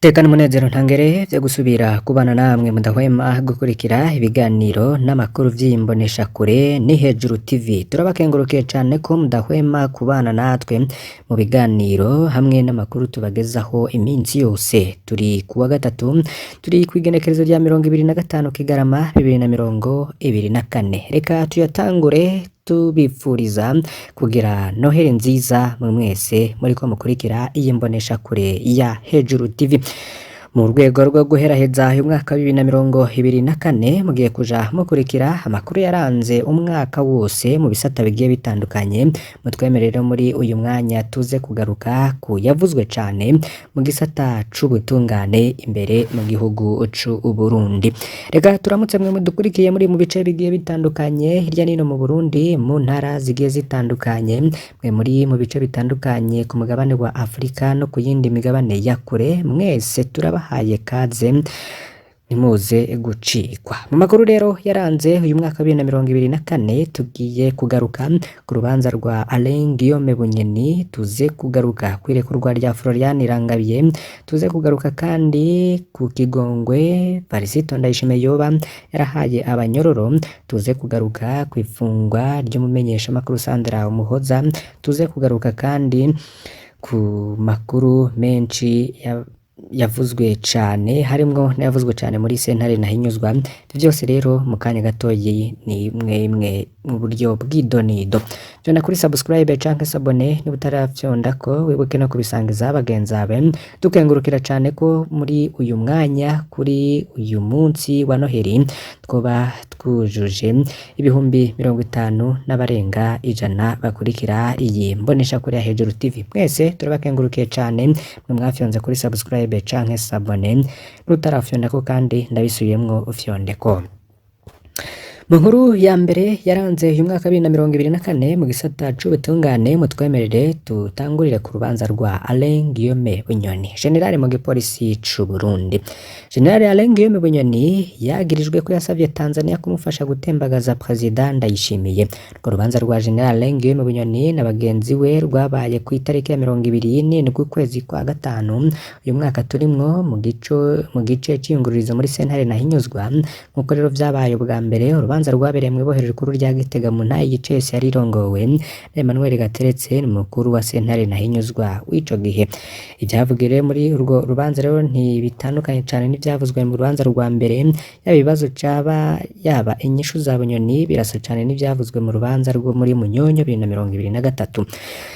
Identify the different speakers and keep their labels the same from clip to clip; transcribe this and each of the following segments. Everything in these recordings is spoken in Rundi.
Speaker 1: Tekana umunezero ntangere vyo gusubira kubana namwe mudahwema gukurikira ibiganiro n'amakuru vy'imboneshakure ni Hejuru TV. Turabakengurukiye cane ko mudahwema kubana natwe mu biganiro hamwe n'amakuru tubagezaho iminsi yose. Turi kuwa gatatu, turi kw'igenekerezo rya 25 Kigarama 2024. Reka tuyatangure tubipfuriza kugira Noheli nziza mwe mwese muriko mukurikira iyi mboneshakure ya Hejuru TV. Mu rwego rwo guheraheza uyu mwaka wa 2024, mugiye kuja mukurikira amakuru yaranze umwaka wose mu bisata bigiye bitandukanye. Mutwemerere muri uyu mwanya tuze kugaruka ku yavuzwe cane mu gisata c'ubutungane imbere mu gihugu c'Uburundi. Reka turamutse mwe mudukurikiye muri mu bice bigiye bitandukanye hirya no hino mu Burundi, mu ntara zigiye zitandukanye, mwe muri mu bice bitandukanye ku mugabane wa Afrika no ku yindi migabane ya kure, mwese turabahaye kaze, ntimuze gucikwa. Mu makuru rero yaranze uyu mwaka wa 2024, tugiye kugaruka ku rubanza rwa Alain Guillaume Bunyoni, tuze kugaruka kw'irekurwa rya Florian Irangabiye, tuze kugaruka kandi ku kigongwe Varisito Ndayishimiye yoba yarahaye abanyororo, tuze kugaruka kw'ifungwa ry'umumenyeshamakuru Sandra Umuhoza, tuze kugaruka kandi ku makuru menshi yavuzwe cane, harimwo n'ayavuzwe cane muri sentare ntahinyuzwa. Ivyo vyose rero mu kanya gatoyi ni mwemwe mu buryo bw'idonido. Fyonda kuri subscribe canke s'abonner niba utarafyondako, wibuke no kubisangiza bagenzi bawe. Dukengurukira cane ko muri uyu mwanya, kuri uyu munsi wa Noheli, twoba twujuje 50,000 n'abarenga 100 bakurikira iyi mboneshakure ya Hejuru TV. Mwese turabakengurukiye cane mwe mwafyonze kuri subscribe canke s'abonner, n'utarafyondako kandi ndabisubiyemwo ufyondeko. Mu nkuru ya mbere yaranze uyu mwaka wa 2024 mu gisata c'ubutungane, mutwemerere tutangurire ku rubanza rwa Alain Guillaume Bunyoni, generale mu gipolisi c'u Burundi. Generale Alain Guillaume Bunyoni yagirijwe ko yasavye Tanzania kumufasha gutembagaza Perezida Ndayishimiye. Urwo rubanza rwa General Alain Guillaume Bunyoni na bagenzi we rwabaye ku itariki ya 27 ukwezi kwa gatanu uyu mwaka turimwo, mu gice c'iyungururizo muri sentare ntahinyuzwa. Nk'uko rero vyabaye ubwa mbere, urubanza rwabereye mw'ibohero rikuru rya Gitega mu ntara y'Icese, yari irongowe na Emmanuel Gateretse, umukuru wa sentare ntahinyuzwa w'ico gihe. Ivyavugiwe rero muri urwo rubanza rero ntibitandukanye cane n'ivyavuzwe mu rubanza rwa mbere. Yaba ibibazo caba, yaba inyishu za Bunyoni, birasa cane n'ivyavuzwe mu rubanza rwo muri Munyonyo 2023.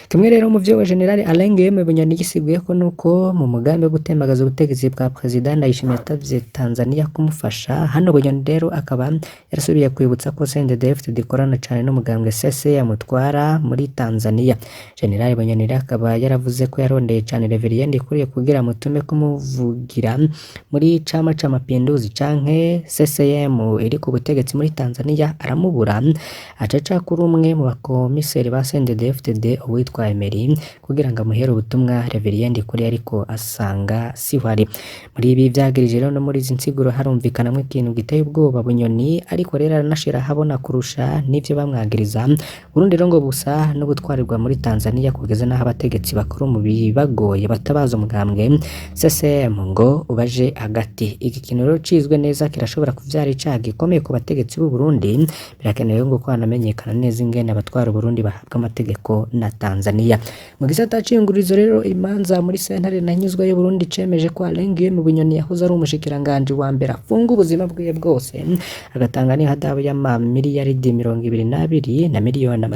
Speaker 1: Kimwe rero mu vyo General Alain Guillaume Bunyoni yisiguye ko nuko mu mugambi wo gutembagaza ubutegetsi bwa Perezida Ndayishimiye yatavye Tanzania kumufasha. Hano Bunyoni rero akaba yarasubiye kwibutsa ko CNDD-FDD ikorana cane n'umugambwe CCM mutwara muri Tanzania. General Bunyoni rero akaba yaravuze ko yarondeye cane Reverien Ndikuriye kugira mutume kumuvugira muri Chama ca Mapinduzi canke CCM iri ku butegetsi muri Tanzania, aramubura, acaca kuri umwe mu bakomiseri ba CNDD-FDD uwitwa Emery kugira ngo amuhere ubutumwa Reverien Ndikuriye, ariko asanga siho ari. Muri ibi vyagirije rero no muri izi nsiguro harumvikanamwo ikintu giteye ubwoba Bunyoni, ariko rero aranashira ahabona kurusha n'ivyo bamwagiriza. Burundi rero ngo busa n'ubutwarirwa muri Tanzania, kugeza n'aho abategetsi bakuru mu bibagoye batabaza umugambwe CCM ngo ubaje hagati. Iki kintu rero cizwe neza kirashobora kuvyara icaha gikomeye ku bategetsi b'u Burundi. Birakenewe ngo ko hanamenyekana neza ingene abatwara Uburundi bahabwa amategeko na Tanzania. Mu gisata c'iyungururizo rero imanza muri sentare ntahinyuzwa y'u Burundi cemeje ko Alain Guillaume Bunyoni yahoze ari umushikiranganji wa mbere afunga ubuzima bwiwe bwose, agatanga n'ihadabu y'ama miliyaridi 22 na miliyoni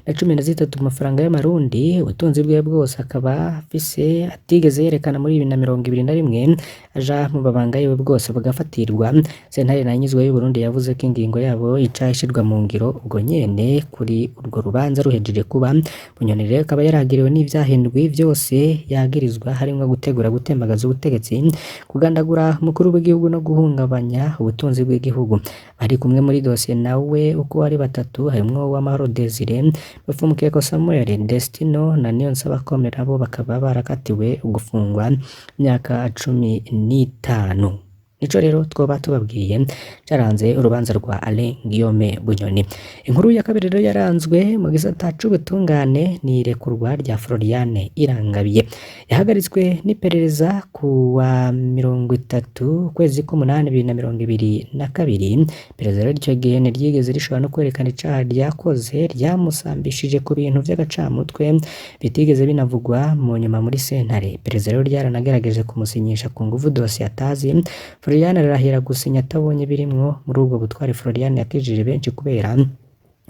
Speaker 1: 713 mu mafaranga y'amarundi. Ubutunzi bwiwe bwose akaba afise atigeze yerekana muri 2021, aja mu mabanga yiwe bwose bugafatirwa. Sentare ntahinyuzwa y'u Burundi yavuze ko ingingo yabo ica ishirwa mu ngiro ubwo nyene kuri urwo rubanza ruhejeje kuba. Bunyoni rero akaba yaragiriwe n'ivyaha indwi vyose yagirizwa, harimwo gutegura gutembagaza ubutegetsi, kugandagura umukuru w'igihugu no guhungabanya ubutunzi bw'igihugu. Bari kumwe muri dosiye nawe uko ari batatu, harimwo Uwamahoro Desire, Bafumukeko Samuel Destino na Niyonsaba Komera, bo bakaba barakatiwe gufungwa imyaka 15. Nico rero twoba tubabwiye caranze urubanza rwa Alain Guillaume Bunyoni. Inkuru ya kabiri rero yaranzwe mu gisata c'ubutungane ni irekurwa rya Floriane Irangabiye. Yahagaritswe n'iperereza ku wa 30 ukwezi k'umunani 2022. Iperereza rero ico gihe ntiryigeze rishobora no kwerekana icaha ryakoze, ryamusambishije ku bintu vy'agacamutwe bitigeze binavugwa mu nyuma muri sentare. Iperereza rero ryaranagerageje kumusinyisha ku nguvu dosiye atazi. Floriane ararahira gusinya atabonye birimwo. Muri ubwo butwari Floriane yakijije benshi kubera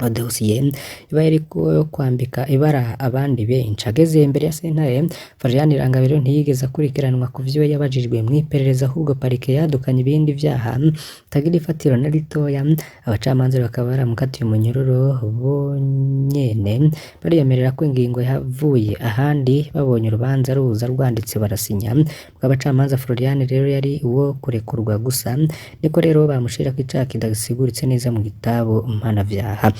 Speaker 1: dosiye iba yariko kwambika ibara abandi benshi. Ageze imbere ya sentare, Floriane Irangabire ntiyigeze akurikiranwa ku vyo yabajijwe mw'iperereza, ahubwo parike yadukanye ibindi vyaha tagira ifatiro na ritoya. Abacamanza bakaba baramukatiye umunyororo bonyene bariyemerera ko ingingo yavuye ahandi, babonye urubanza ruza rwanditse barasinya. Bw'abacamanza Floriane rero yari uwo kurekurwa gusa, niko rero bamushirako icaha kidasiguritse neza mu gitabo mpanavyaha.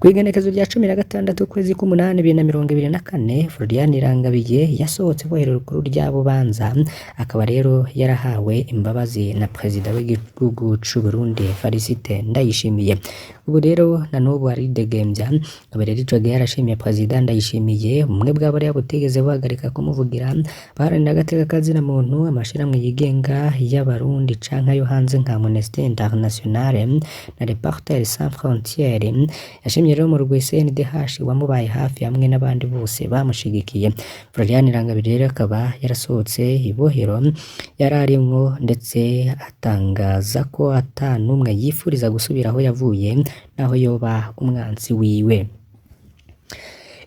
Speaker 1: Kw'igenekezo rya 16 ukwezi k'umunani 2024, Floriane Irangabiye yasohotse ibohero rikuru rya Bubanza, akaba rero yarahawe imbabazi na perezida w'igihugu c'u Burundi Evariste Ndayishimiye. Ubu rero na n'ubu aridegemvya. Akaba rero ico gihe yarashimiye perezida Ndayishimiye ubumwe bwa bariya butigeze buhagarika kumuvugira, baharanira agateka kazina muntu, amashirahamwe yigenga y'abarundi canke ayo hanze nka Amnesty International na Reporters Sans Frontières. Yashimye rero umurwi CNDH wamubaye hafi hamwe n'abandi bose bamushigikiye. Floriane Irangabire rero akaba yarasohotse ibohero yararimwo, ndetse atangaza ko ata n'umwe yifuriza gusubira aho yavuye naho yoba umwansi wiwe.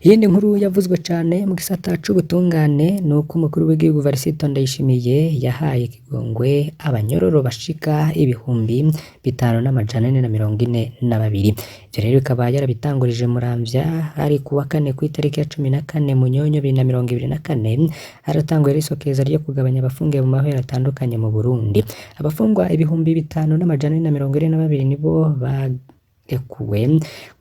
Speaker 1: Iyindi nkuru yavuzwe cane mu gisata c'ubutungane ni uko umukuru w'igihugu Evariste Ndayishimiye yahaye ikigongwe abanyororo bashika 5442. Ivyo rero bikaba yarabitangurije Muramvya hari kuwa kane kw'itariki ya 14 Munyonyo 2024. Haratanguye isokeza ryo kugabanya abafungiye mu mabohero atandukanye mu Burundi. Abafungwa 5442 nibo barekuwe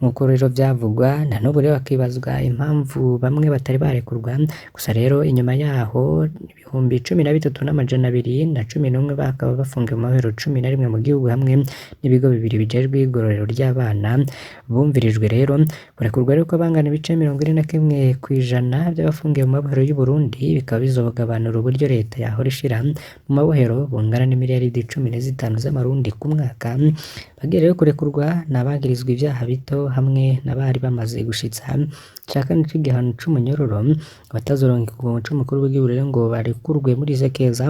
Speaker 1: nk'uko rero vyavugwa, na n'ubu rero hakibazwa impamvu bamwe batari barekurwa. Gusa rero inyuma yaho 13211 bakaba bafungiwe mu mabohero 11 mu gihugu hamwe n'ibigo bibiri bijejwe igororero ry'abana bumvirijwe. Rero kurekurwa rero kw'abangana ibice 41% vy'abafungiwe mu mabohero y'u Burundi bikaba bizogabanura uburyo leta yahora ishira mu mabohero bungana n'imiliyaridi 15 z'amarundi ku mwaka. Bagiye rero kurekurwa ni abagirizwa ivyaha bito hamwe n'abari bamaze gushitsa ica kane c'igihano c'umunyororo. Abatazoronka ikigongo c'umukuru w'igihugu rero ngo barekurwe muri Sekeza,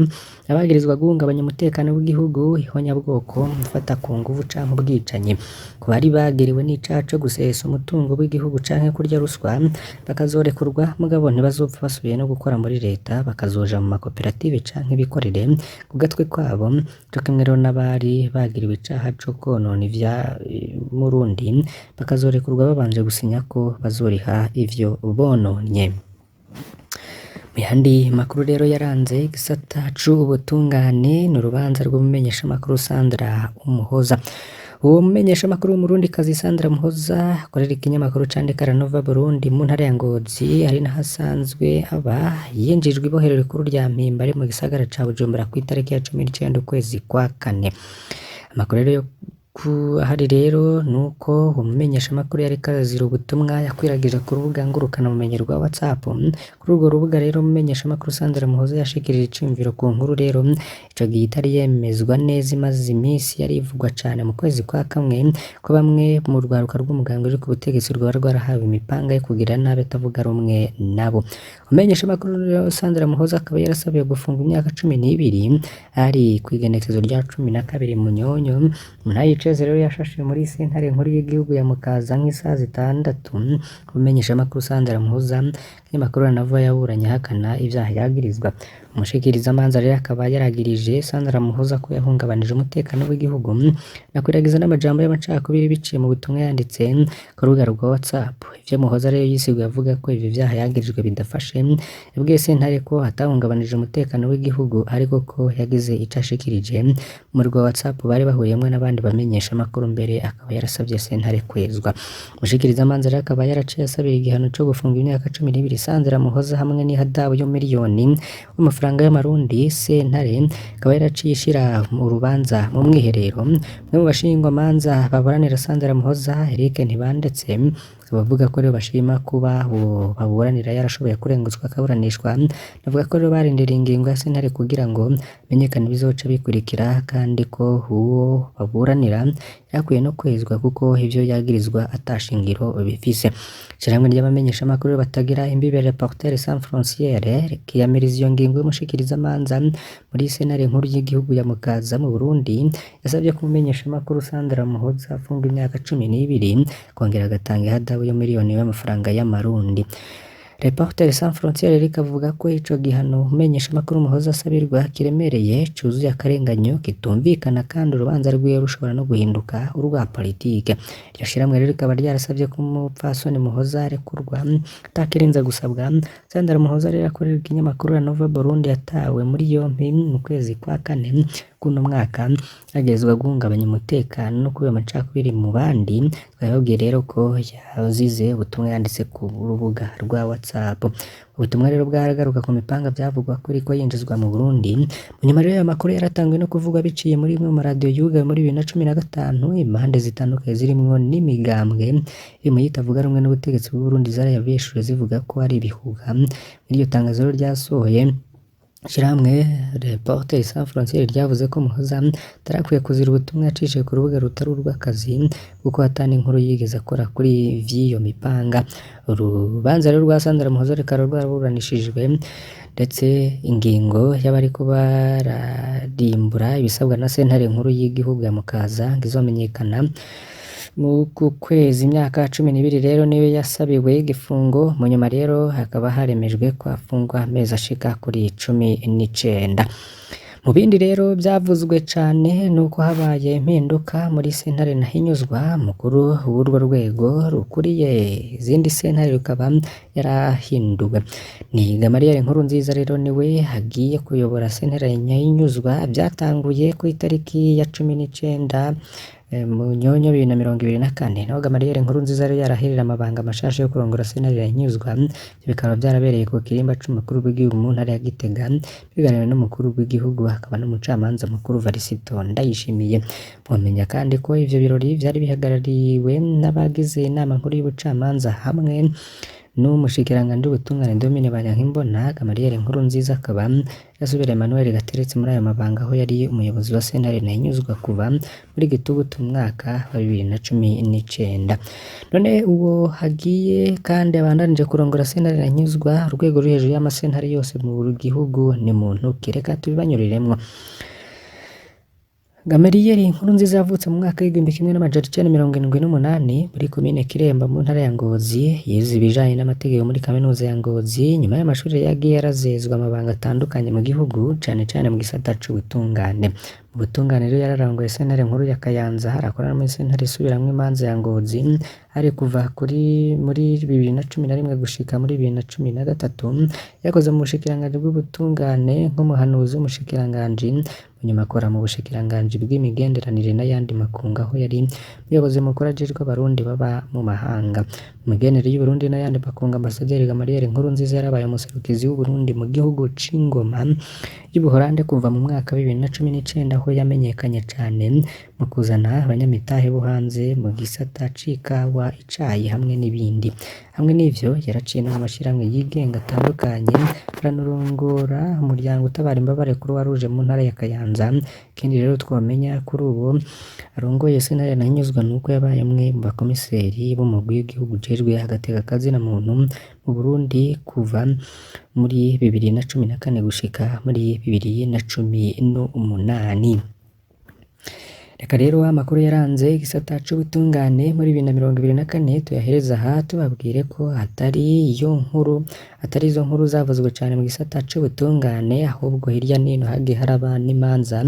Speaker 1: abagirizwa guhungabanya umutekano w'igihugu, ihonyabwoko, gufata ku nguvu canke ubwicanyi. Ku bari bagiriwe n'icaha co gusesa umutungo w'igihugu canke kurya ruswa bakazorekurwa, mugabo ntibazopfa basubiye no gukora muri leta, bakazoja mu makoperative canke ibikorere ku gatwe kwabo, co kimwe rero n'abari bagiriwe icaha co konona ivya Murundi bakazorekurwa babanje gusinya ko bazoriha ivyo bononye. Mu yandi makuru rero yaranze igisata c'ubutungane ni urubanza rw'umumenyeshamakuru Sandra Umuhoza. Uwo mumenyeshamakuru w'umurundikazi Sandra Muhoza akorera ikinyamakuru candika Ranova Burundi mu ntara ya Ngozi, ari naho asanzwe aba, yinjijwe ibohero rikuru rya Mpimba ari mu gisagara ca Bujumbura kw'itariki ya 19 ukwezi kwa kane. Amakuru rero yo ahari rero nuko uwo mumenyeshamakuru yariko arazira ubutumwa yakwiragije ku rubuga ngurukanabumenyi rwa WhatsApp. Kuri urwo rubuga rero umumenyeshamakuru Sandra Muhoza yashikirije iciyumviro ku nkuru rero ico gihe itari yemezwa neza, imaze imisi yari ivugwa cane mu kwezi kwa kamwe ko bamwe mu rwaruka rw'umugambwe uri ku butegetsi rwaba rwarahawe imipanga yo kugira nabi atavuga rumwe nabo. Umumenyeshamakuru rero Sandra Muhoza akaba yarasabiwe gufungwa imyaka 12 ari kw'igenekezo rya 12 Munyonyo. Iceze rero yashashe muri sentare nkuru y'igihugu ya Mukaza nk'isaha 6. Umumenyeshamakuru Sandra Muhoza ikinyamakuru Ranova yaburanye ahakana ivyaha yagirizwa. Umushikirizamanza rero akaba yaragirije Sandra Muhoza ko yahungabanije umutekano w'igihugu akwiragiza n'amajambo y'amacakubiri biciye mu butumwa yanditse ku rubuga rwa WhatsApp. Ivyo Muhoza rero yisiguye avuga ko ivyo vyaha yagirijwe bidafashe, yabwiye sentare ko atahungabanije umutekano w'igihugu ariko ko yagize ico ashikirije mu rwa WhatsApp bari bahuriyemwo n'abandi bamenyeshamakuru, mbere akaba yarasavye sentare kwezwa. Umushikirizamanza rero akaba yaraciye asabira igihano co gufunga imyaka 12 Sandra Muhoza hamwe n'ihadabu y'umiliyoni w'amafaranga y'amarundi. Sentare ikaba yaraciye ishira mu rubanza mu mwiherero. Umwe mu bashingwamanza baburanira Sandra Muhoza, Eric Ntibandetse, abavuga ko rero bashima kuba uwo baburanira yarashoboye kurengutswa akaburanishwa. Navuga ko rero barindiriye ingingo ya sentare kugira ngo menyekane ibizoca bikurikira, kandi ko uwo baburanira yakwiye no kwezwa kuko ivyo yagirizwa atashingiro bifise. Ishirahamwe ry'abamenyeshamakuru batagira imbibe, Reporters sans frontières, rikiyamiriza iyo ngingo y'umushikirizamanza muri sentare nkuru y'igihugu ya Mukaza mu Burundi, yasavye ko umumenyeshamakuru Sandra Muhoza afungwa imyaka 12, kongera agatanga ihadabu y'umiliyoni y'amafaranga y'amarundi. Reporters sans frontières rikavuga ko ico gihano umumenyeshamakuru Muhoza asabirwa kiremereye, cuzuye akarenganyo, kitumvikana, kandi urubanza rwiwe rushobora no guhinduka urwa politike. Iryo shirahamwe rero rikaba ryarasavye ko umupfasoni Muhoza arekurwa atakirinze gusabwa. Sandra Muhoza rero akorera ikinyamakuru La Nova Burundi, yatawe muri yompi mu kwezi kwa kane kuno mwaka, agerezwa guhungabanya umutekano no kubiba amacakubiri mu bandi. Twababwiye rero ko yazize ubutumwa yanditse ku rubuga rwa WhatsApp. Ubutumwa rero bwaragaruka ku mipanga vyavugwa ko iriko yinjizwa mu Burundi. Mu nyuma rero ayo makuru yaratanguye no kuvugwa biciye muri imwe mu maradiyo yugawe muri 2015. Impande zitandukanye zirimwo n'imigambwe iri mu yitavuga rumwe n'ubutegetsi bw'u Burundi zarayabeshuye zivuga ko ari ibihuha. Muri iryo tangazo rero ryasohoye, Ishirahamwe Reporters sans frontières ryavuze ko Muhoza atarakwiye kuzira ubutumwa yacishije ku rubuga rutari urw'akazi, kuko ata n'inkuru yigeze akora kuri vy'iyo mipanga. Urubanza rero rwa Sandra Muhoza rukaba rwaraburanishijwe, ndetse ingingo y'abariko bararimbura ibisabwa na sentare nkuru y'igihugu ya Mukaza ngo izomenyekana mu kwezi. Imyaka 12 rero niyo yasabiwe igifungo, mu nyuma rero hakaba haremejwe ko afungwa amezi ashika kuri 19. Mu bindi rero vyavuzwe cane nuko habaye impinduka muri sentare Ntahinyuzwa, mukuru w'urwo rwego rukuriye izindi sentare rukaba yarahinduwe. Ni Gamaliel Nkurunziza rero niwe agiye kuyobora sentare Ntahinyuzwa. Vyatanguye ku itariki ya 19 Munyonyo 2024, naho Gamaliel Nkurunziza rero yarahirira amabanga mashasha yo kurongora sentare Ntahinyuzwa. Ivyo bikaba vyarabereye ku kirimba c'umukuru w'igihugu mu ntara ya Gitega, biganiriwe n'umukuru w'igihugu hakaba n'umucamanza mukuru Varisito Ndayishimiye. Mwomenya kandi ko ivyo birori vyari bihagarariwe n'abagize inama nkuru y'ubucamanza hamwe n'umushikiranganji w'ubutungane Domine Banyankimbona. Gamaliel Nkurunziza akaba yasubiriye Emmanuel Gateretse muri ayo mabanga, aho yari umuyobozi wa sentare Ntahinyuzwa kuva muri Gitugutu mu mwaka wa 2019. None uwo hagiye kandi abandanije kurongora sentare Ntahinyuzwa, urwego ruri hejuru y'amasentare yose mu gihugu, ni muntu ki? Reka tubibanyuriremwo. Gamaliel Nkurunziza yavutse mu mwaka w'1978 muri komine Kiremba mu ntara ya Ngozi. Yize ibijanye n'amategeko muri kaminuza ya Ngozi. Nyuma y'amashuri yagiye yarazezwa amabanga atandukanye mu gihugu, cane cane mu gisata c'ubutungane. Mu butungane rero yararongoye sentare nkuru ya Kayanza, arakora no muri sentare isubiramwo imanza ya Ngozi, hari kuva kuri muri 2011 gushika muri 2013. Yakoze mu bushikiranganji bw'ubutungane nk'umuhanuzi w'umushikiranganji, nyuma akora mu bushikiranganji bw'imigenderanire n'ayandi makungu, aho yari umuyobozi mukuru ajejwe abarundi baba mu mahanga. Mu migenderanire y'Uburundi n'ayandi makungu, Ambasaderi Gamaliel Nkurunziza yarabaye umuserukizi w'Uburundi mu gihugu c'ingoma y'Ubuholande kuva mu mwaka wa 2019, aho yamenyekanye cane mu kuzana abanyamitahe bo hanze mu gisata c'ikawa, icayi hamwe n'ibindi. Hamwe n'ivyo yaraciye no mu mashirahamwe yigenga atandukanye, aranarongora umuryango utabara imbabare Croix Rouge mu ntara ya Kayanza. Ikindi rero twomenya kuri uwo arongoye sentare Ntahinyuzwa nuko yabaye umwe mu bakomiseri b'umugwi w'igihugu ujejwe agateka kazina muntu mu Burundi kuva muri 2014 gushika muri 2018. Reka rero amakuru yaranze igisata c'ubutungane muri 2024 tuyahereza aha, tubabwire ko atari iyo nkuru, atari izo nkuru zavuzwe cane mu gisata c'ubutungane, ahubwo hirya nino hagiye haraba n'imanza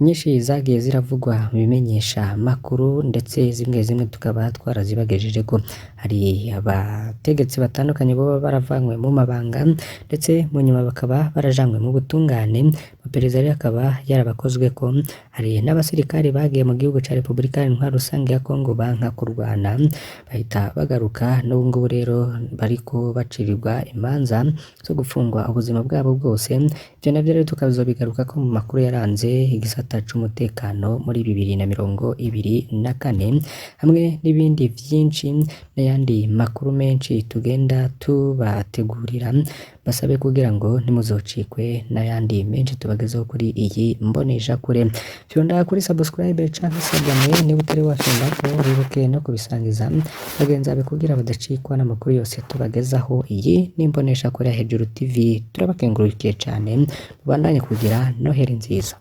Speaker 1: nyinshi zagiye ziravugwa mu bimenyesha makuru, ndetse zimwe zimwe tukaba twarazibagejejeko. Hari abategetsi batandukanye boba baravanywe mu mabanga, ndetse mu nyuma bakaba barajanywe mu butungane, amaperereza rero akaba yarabakozweko. Hari n'abasirikare bagiye mu gihugu ca Republika Intwaro Rusange ya Kongo banka kurwana, bahita bagaruka, n'ubu ngubu rero bariko bacirirwa imanza. imanza zo gufungwa ubuzima bwabo bwose. Ivyo navyo rero tukazobigarukako mu makuru yaranze igisata c'umutekano muri 2024 hamwe n'ibindi vyinshi n'ayandi makuru menshi tugenda tubategurira, basabe kugira ngo ntimuzocikwe n'ayandi menshi tubagezeho kuri iyi mboneshakure. Fyonda kuri subscribe canke s'abonner niba utari wafyondako, wibuke no kubisangiza bagenzi bawe kugira badacikwa n'amakuru yose tubagezaho. Iyi ni imboneshakure ya Hejuru TV, turabakengurukiye cane, mubandanye kugira noheri nziza.